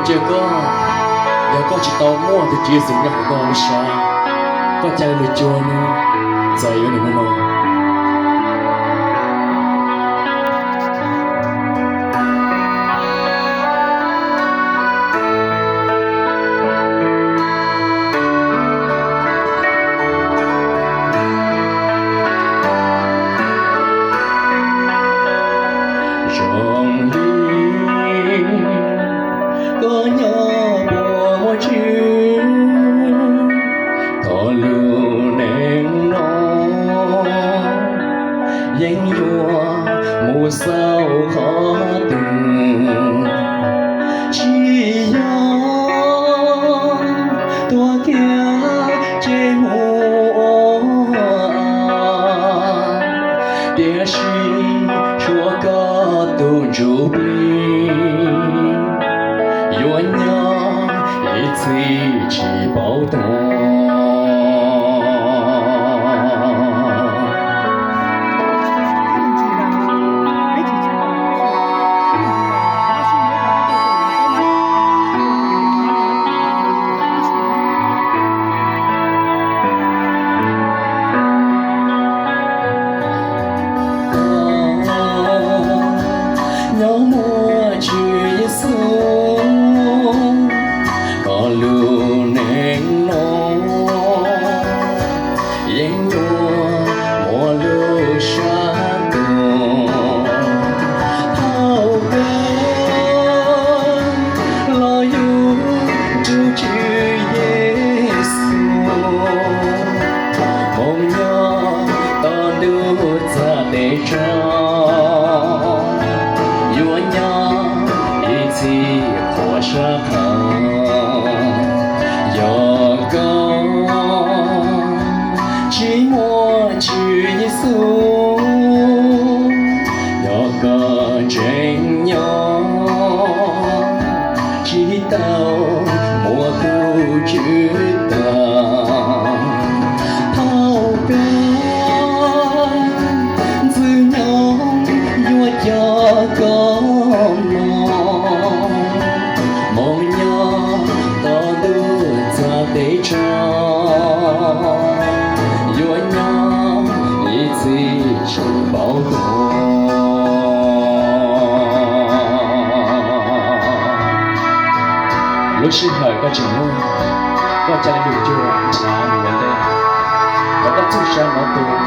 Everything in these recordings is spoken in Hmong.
Cia koj, yog koj tsis tau muaj tus Tswv Yexus nkag hauv koj lub siab, koj ca li lus cuag nws, txawm yuav nim no. Zoo li koj nyob puas muaj tswv, thov lub neej no yeej yuav mus xaus qhov twg, tsis yog tuag kiag ces mus ua, tiam sis tshuav koj tus ntsuj plig yuav nyob ib txhis tsis paub tuag. Nyob muaj Tswv Yexus, koj lub neej no yeej yuav muaj lub sab tus. Thaum kawg los yug tus Tswv Yexus mus nyob tom ntuj txag tes tsag, yuav nyob ib txhis qhuav sab qhov. Yog koj tsis muaj Tswv Yexus, yog koj tseem nyob tsis tau muaj tus Tswv tag. Thaum kawg ntxwg nyoog yuav coj koj mus mus nyob tom ntuj txag tes tsag, yuav nyob ib txhis tsis paub tuag. Lub sij hawm koj tseem muaj, koj ca li lus cuag nrhav mus ua ntej. Thov koj txuj sa hnov tus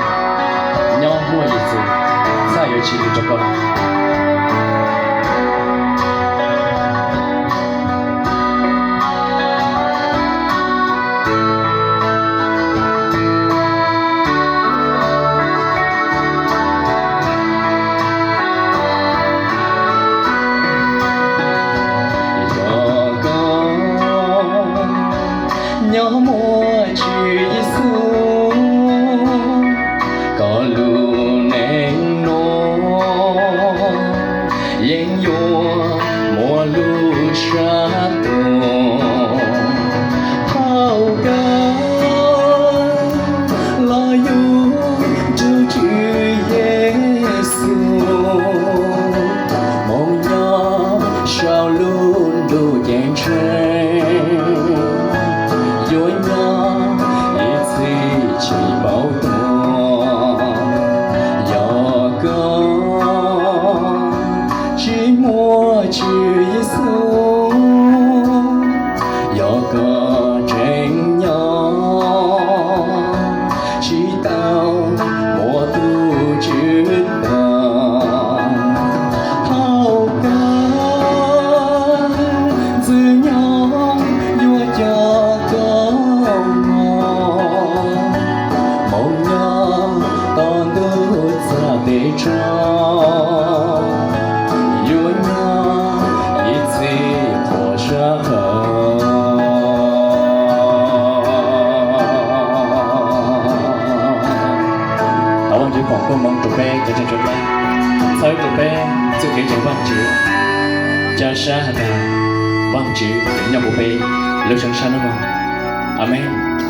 nyob muaj Yexus txhaj yuav tsim nyog rau koj. Yog koj nyob muaj Tswv Yexus, koj lub neej no yeej yuav muaj lub sab tus. Thaum kawg los yug tus Tswv Yexus mus nyob saum lub ntuj ceeb tsheej, yuav nyob ib txhis tsis paub tuag. Yog koj tsis muaj Tswv Yexus, yog koj tseem nyob tsis tau muaj tus Tswv tag. Thaum kawg ntxwg nyoog yuav coj koj mus mus nyob tom ntuj txag tes tsag, yuav nyob ib txhis qhuav sab qhov. Thov Vaajtswv foom koob hmoov rau peb cov ntseeg tso dlab, txhawb rau peb txuj kev ntseeg Vaajtswv, ca sab has tas Vaajtswv yuav nyob puv peb lub sab sab hnub no. Amees.